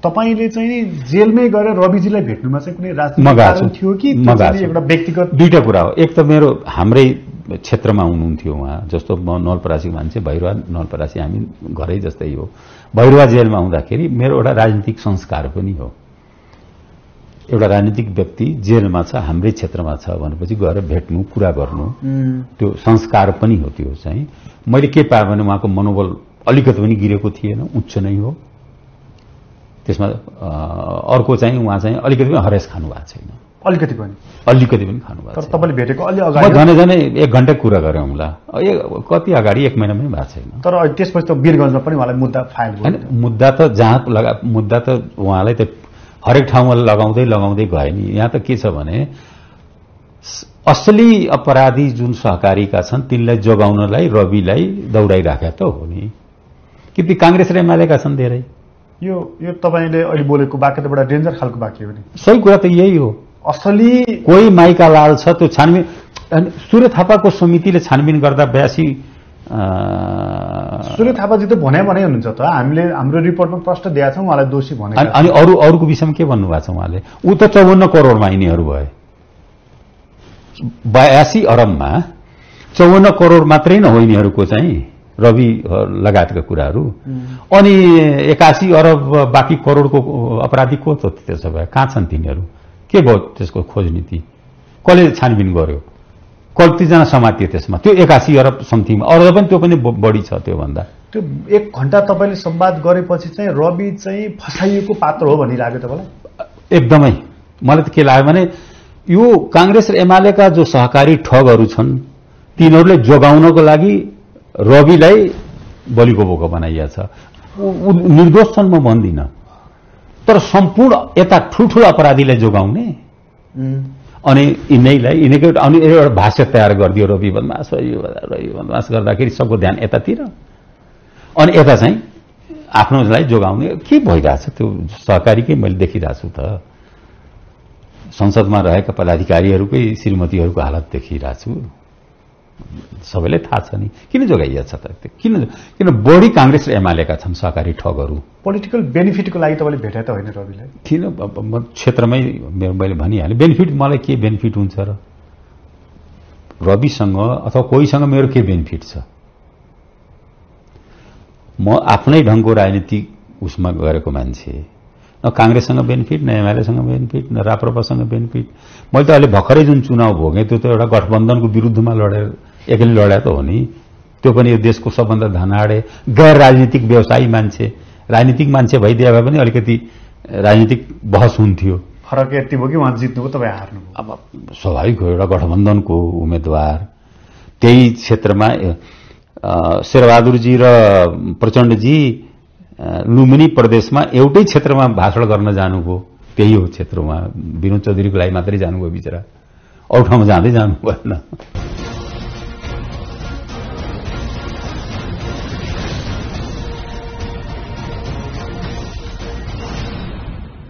तपाईले चाहिँ नि जेलमै गएर रविजीलाई भेट्नुमा चाहिँ कुनै राजनीतिक कारण थियो कि एउटा व्यक्तिगत? दुईटा कुरा हो। एक त मेरो हाम्रै क्षेत्रमा हुनुहुन्थ्यो उहाँ, जस्तो म नलपरासीको मान्छे, भैरवा नलपरासी हामी घरै जस्तै हो। भैरवा जेलमा हुँदाखेरि मेरो एउटा राजनीतिक संस्कार पनि हो। एउटा राजनीतिक व्यक्ति जेलमा छ, हाम्रै क्षेत्रमा छ भनेपछि गएर भेट्नु, कुरा गर्नु, त्यो संस्कार पनि हो। त्यो चाहिँ मैले के पाएँ भने उहाँको मनोबल अलिकति पनि गिरेको थिएन, उच्च नै हो। त्यसमा अर्को चाहिँ उहाँ चाहिँ अलिकति पनि हरेस खानु भएको छैन, अलिकति पनि खानु भएको छैन। तर तपाईँले भेटेको अलि अगाडि झनै 1 घण्टा कुरा गरे होला, कति अगाडि 1 महिना पनि भएको छैन। तर त्यसपछि त वीरगञ्जमा पनि उहाँलाई मुद्दा फाइल भयो। मुद्दा त जहाँ मुद्दा त उहाँलाई त हरेक ठाउँमा लगाउँदै गए नि। यहाँ त के छ भने असली अपराधी जुन सहकारीका छन् तिनलाई जोगाउनलाई रविलाई दौडाइराखेका त हो नि। कि ती कांग्रेस र एमालेका छन् धेरै। यो तपाईले अहिले बोलेको वाक्य त बडा डेन्जर खालको वाक्य हो नि। सही कुरा त यही हो। असली कोही माइका लाल छ, त्यो छानबिन सूर्य थापाको समितिले छानबिन गर्दा 82 सूर्य थापाजी त भने हुनुहुन्छ त, हामीले हाम्रो रिपोर्टमा प्रश्न दिएका छौं उहाँलाई दोषी भने। अनि अरूको विषयमा के भन्नुभएको छ उहाँले? ऊ त 54 करोडमा यिनीहरू भए। 82 अरबमा 54 करोड मात्रै न हो यिनीहरूको चाहिँ रवि लगायतका कुराहरू। अनि 81 अरब बाँकी करोडको अपराधी को त त्यसो भए? कहाँ छन् तिनीहरू? के भयो त्यसको खोज नीति? कसले छानबिन गर्यो? कतिजना समातियो त्यसमा? त्यो 81 अरब समथिङमा, अरू पनि त्यो पनि बढी छ त्योभन्दा। त्यो 1 घण्टा तपाईँले संवाद गरेपछि चाहिँ रवि चाहिँ फसाइएको पात्र हो भन्ने लाग्यो तपाईँलाई? एकदमै। मलाई त के लाग्यो भने यो कांग्रेस र एमालेका जो सहकारी ठगहरू छन् तिनीहरूले जोगाउनको लागि रविलाई बलिको बोका बनाइया छ। निर्दोष छन् म भन्दिनँ, तर सम्पूर्ण यता ठुल्ठुलो अपराधीलाई जोगाउने अनि यिनैको अनि एउटा भाष्य तयार गरिदियो रवि बदमास गर्दाखेरि सबको ध्यान यतातिर, अनि यता चाहिँ आफ्नोलाई जोगाउने के भइरहेछ त्यो सहकारीकै मैले देखिरहेको छु त। संसदमा रहेका पदाधिकारीहरूकै श्रीमतीहरूको हालत देखिरहेको छु, सबैलाई थाहा छ नि। किन जोगाइया छ त? किन बढी कांग्रेस र एमालेका छन् सहकारी ठगहरू। पोलिटिकल बेनिफिटको लागि तपाईँले भेटे त होइन रविलाई? किन क्षेत्रमै मैले भनिहालेँ। बेनिफिट मलाई के बेनिफिट हुन्छ र? रविसँग अथवा कोहीसँग मेरो के बेनिफिट छ? म आफ्नै ढङ्गको राजनीतिक उसमा गरेको मान्छे, न कांग्रेससँग बेनिफिट, न एमालेसँग बेनिफिट, न राप्रपासँग बेनिफिट। मैले त अहिले भर्खरै जुन चुनाव भोगेँ त्यो त एउटा गठबन्धनको विरुद्धमा लडेर एक्लै लड्या त हो नि। त्यो पनि यो देशको सबभन्दा धनाडे गैर राजनीतिक व्यवसायी मान्छे, राजनीतिक मान्छे भइदिए भए पनि अलिकति राजनीतिक बहस हुन्थ्यो। फरक यति भयो कि उहाँ जित्नुभयो तपाईँ हार्नुभयो। अब स्वाभाविक हो, एउटा गठबन्धनको उम्मेद्वार त्यही क्षेत्रमा शेरबहादुरजी र प्रचण्डजी लुम्बिनी प्रदेशमा एउटै क्षेत्रमा भाषण गर्न जानुभयो। त्यही हो क्षेत्रमा विनोद चौधरीको लागि मात्रै जानुभयो बिचरा, अरू ठाउँमा जाँदै जानु भएन।